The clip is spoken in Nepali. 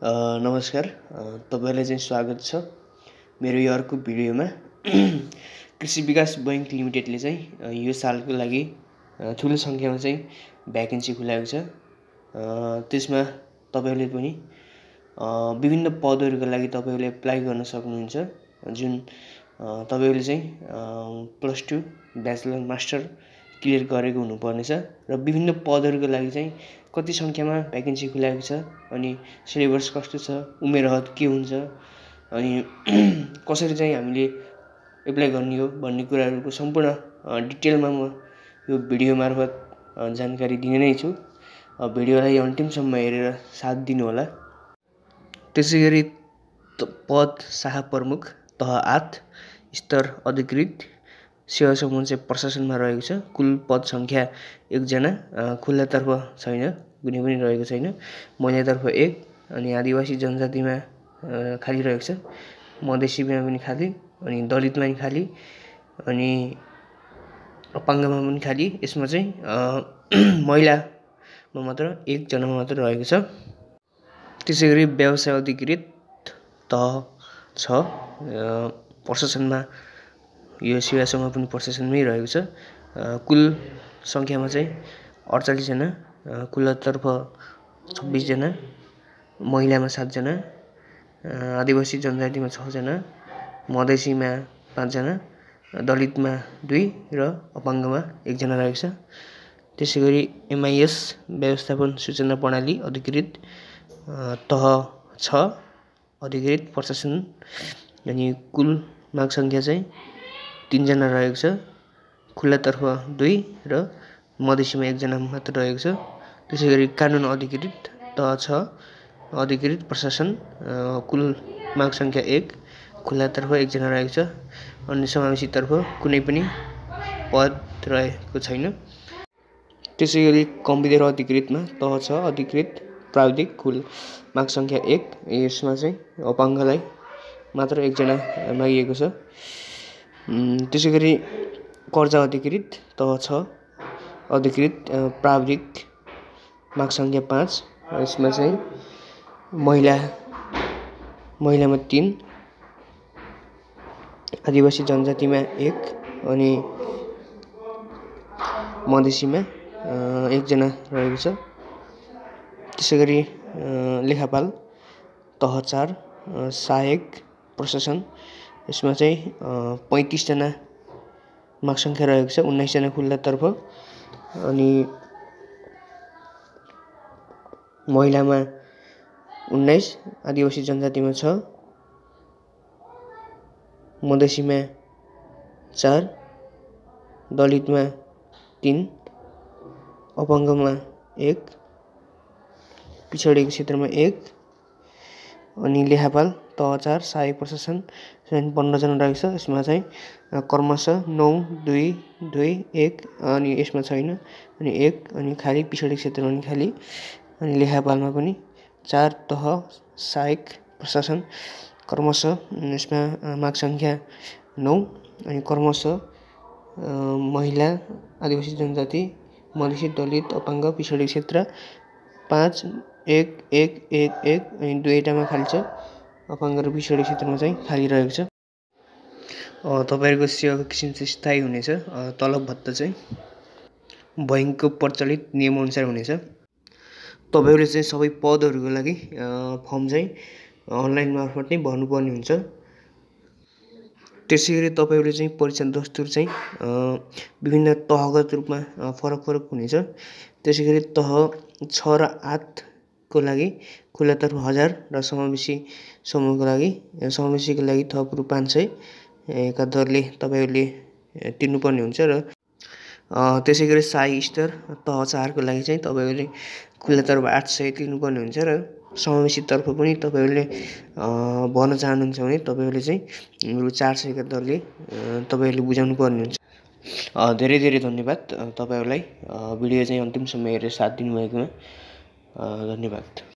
नमस्कार, तपाईलाई चाहिँ स्वागत छ मेरो यो अर्को भिडियोमा। कृषि विकास बैंक लिमिटेडले चाहिँ यो सालको लागि ठुलो सङ्ख्यामा चाहिँ भ्याकेन्सी खुलाएको छ। त्यसमा तपाईले पनि विभिन्न पदहरुका लागि तपाईले एप्लाई गर्न सक्नुहुन्छ। जुन तपाईले चाहिँ +2 ब्याचलर मास्टर क्लियर गरेको हुनुपर्नेछ र विभिन्न पदहरुका लागि चाहिँ कति संख्यामा भ्याकेन्सी खुलाएको छ अनि सिलेबस कस्तो छ, उमेर हद के हुन्छ अनि कसरी चाहिँ हामीले एप्लाई गर्ने हो भन्ने कुराहरुको सम्पूर्ण डिटेलमा म यो भिडियो मार्फत जानकारी दिने नै छु। भिडियोलाई अन्तिमसम्म हेरेर साथ दिनु होला। त्यसैगरी पद शाखा प्रमुख तह 8 स्तर अधिकृत सेवा समूह चाहिँ प्रशासनमा रहेको छ। कुल पद संख्या 1 जना, खुल्लातर्फ छैन, कुनै पनि रहेको छैन। महिलातर्फ 1 अनि आदिवासी जनजातिमा खाली रहेको छ। मधेसीमा पनि खाली अनि दलितमा पनि खाली अनि अपाङ्गमा पनि खाली। यसमा चाहिँ महिलामा मात्र 1 जनामा मात्र रहेको छ। त्यसैगरी व्यवसाय अधिकृत तह 6 प्रशासनमा यो सेवा समूह पनि प्रशासनमै रहेको छ। कुल संख्यामा चाहिँ 48 जना, खुल्लातर्फ 26 जना, महिलामा 7 जना, आदिवासी जनजातिमा 6 जना, मधेसीमा 5 जना, दलितमा 2 र अपाङ्गमा 1 जना रहेको छ। त्यसैगरी MIS व्यवस्थापन सूचना प्रणाली अधिकृत तह 6 अधिकृत प्रशासन अनि कुल माग संख्या चाहिँ 3 जना रहेको छ। खुल्लातर्फ 2 र मधेसीमा 1 जना मात्र रहेको छ। त्यसैगरी कानुन अधिकृत तह 6 अधिकृत प्रशासन कुल माग संख्या 1, खुल्लातर्फ 1 जना रहेको छ। अनि समावेशीतर्फ कुनै पनि पद रहेको छैन। त्यसैगरी कम्प्युटर अधिकृतमा तह 6 अधिकृत प्राविधिक कुल माग संख्या 1, यसमा चाहिँ अपाङ्गलाई मात्र 1 जना मागिएको छ। त्यसैगरी कर्जा अधिकृत तह 6 अधिकृत प्राविधिक माग संख्या 5, यसमा चाहिँ महिलामा 3, आदिवासी जनजातिमा 1 अनि मधेसीमा 1 जना रहेको छ। त्यसैगरी लेखापाल तह 4 सहायक प्रशासन, यसमा चाहिँ 35 जना माग संख्या रहेको छ। 19 जना खुल्लातर्फ अनि महिलामा 19, आदिवासी जनजातिमा 6, मधेसीमा 4, दलितमा 3, अपाङ्गमा 1, पिछडिएको क्षेत्रमा 1 अनि लेखापाल तह 4 सहायक प्रशासन 15 जना रहेको छ। यसमा चाहिँ क्रमशः 9, 2, 2, 1 अनि यसमा छैन अनि 1 अनि खाली पिछडिएको क्षेत्रमा पनि खाली अनि लेखापालमा पनि 4 तह सहायक प्रशासन क्रमशः यसमा माग संख्या 9 अनि क्रमशः महिला, आदिवासी जनजाति, मधेसी, दलित, अपाङ्ग, पिछडिएको क्षेत्र 5, 1, 1, 1, 1 अनि 2टामा खाली छ। अपाङ्ग र पिछडिएको क्षेत्रमा चाहिँ खाली रहेको छ। तपाईहरुको सेवाको किसिम चाहिँ स्थायी हुनेछ। तलब भत्ता चाहिँ बैंकको प्रचलित नियमअनुसार हुनेछ। तपाईहरुले चाहिँ सबै पदहरुको लागि फर्म चाहिँ अनलाइन मार्फत नै भर्नुपर्ने हुन्छ। त्यसैगरी तपाईहरुले चाहिँ परीक्षा दस्तुर चाहिँ विभिन्न तहगत रूपमा फरक हुनेछ। त्यसैगरी तह 6 र 8 को लागि खुल्लातर्फ 1000 र समावेशीको लागि थप रु 500 का दरले तपाईहरुले तिर्नुपर्ने हुन्छ र त्यसैगरी सहायक स्तर तह 4 को लागि चाहिँ तपाईहरुले खुल्लातर्फ 800 तिर्नुपर्ने हुन्छ र समावेशीतर्फ पनि तपाईहरुले भर्न चाहनुहुन्छ भने तपाईहरुले चाहिँ रु 400 का दरले तपाईहरुले बुझाउनु पर्ने हुन्छ। धेरै धेरै धन्यवाद तपाईहरुलाई भिडियो चाहिँ अन्तिमसम्म हेरेर साथ दिनुभएकोमा। धन्यवाद।